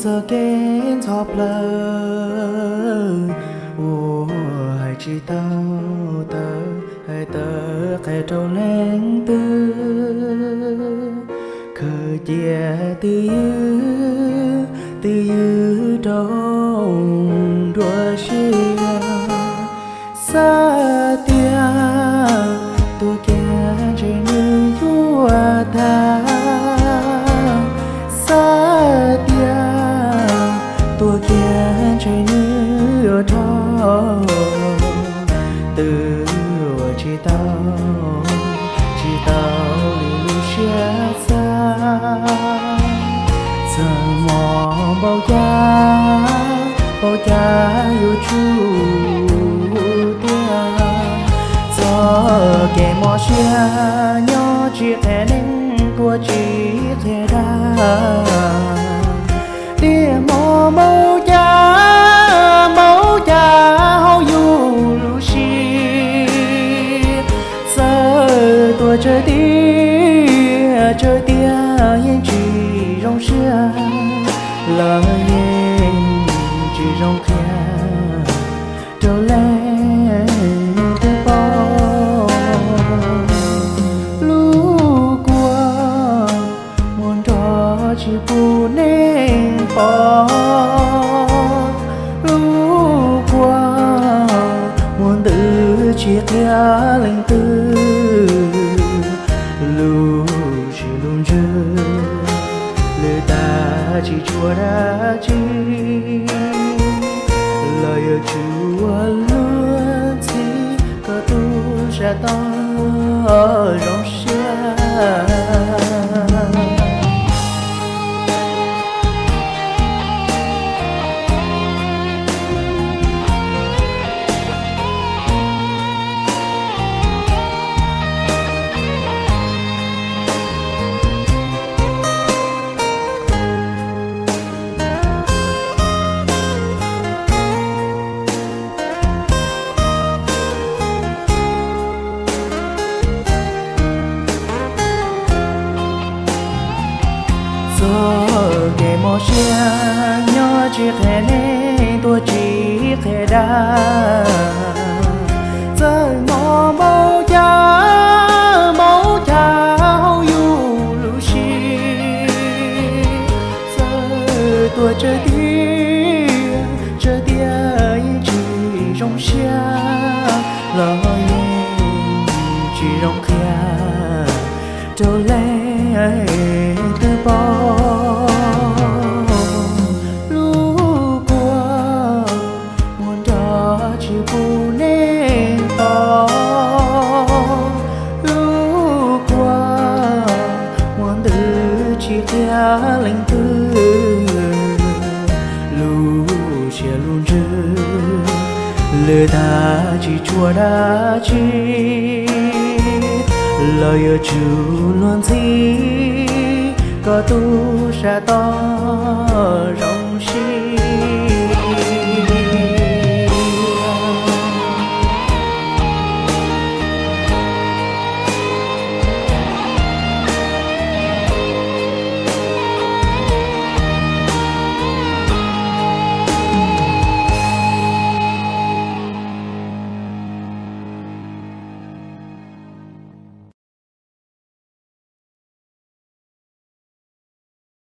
txoj kev ntxhov plawv uas hais tsis tau tawv, hais tawv qhia rau leej twg, khaws cia twj ywm, twj ywm rau dua siab. Xav tias tuaj kiag ntshe nws yuav tag, xav tias tuaj kiag ntshe nws yuav dhau, twb ua tsis tau, tsis tau li lub siab xav. Txawm mob npaum cas, npaum cas yuav tsum tiag, txoj kev mob siab nyob tsis qhia neeg, tuaj tsis qhia dag. Tiam mob npaum cas, npaum cas hauv yus lub siab, txawm tuaj tsawg tiag tsawg tiag yeej tsis zoo siab, los yeej tsis zoo qhia rau leej twg paub. Lub kua muag nrov tsis pub neeg pom, lub kua muag ntws tsis qhia leej twg, lub siab lub ntsws lwj tag tsis tshuav dab tsi, los yuav tsum ua luag ntxhi kom tub sab toj zoo siab. Txoj kev mob siab nyob tsis qhia neeg, tuaj tsis qhia dag. Txawm mob npaum cas, npaum cas hauv yus lub siab, txawm tuaj tsawg tiag tsawg tiag yeej tsis zoo siab, los yeej tsis zoo qhia rau leej twg paub. Lub kua muag nrov tsis pub neeg pom, lub kua muag ntws tsis qhia leej twg, lub siab lub ntsws lwj tag tsis tshuav dab tsi, los yuav tsum luag ntxhi kom tub sab toj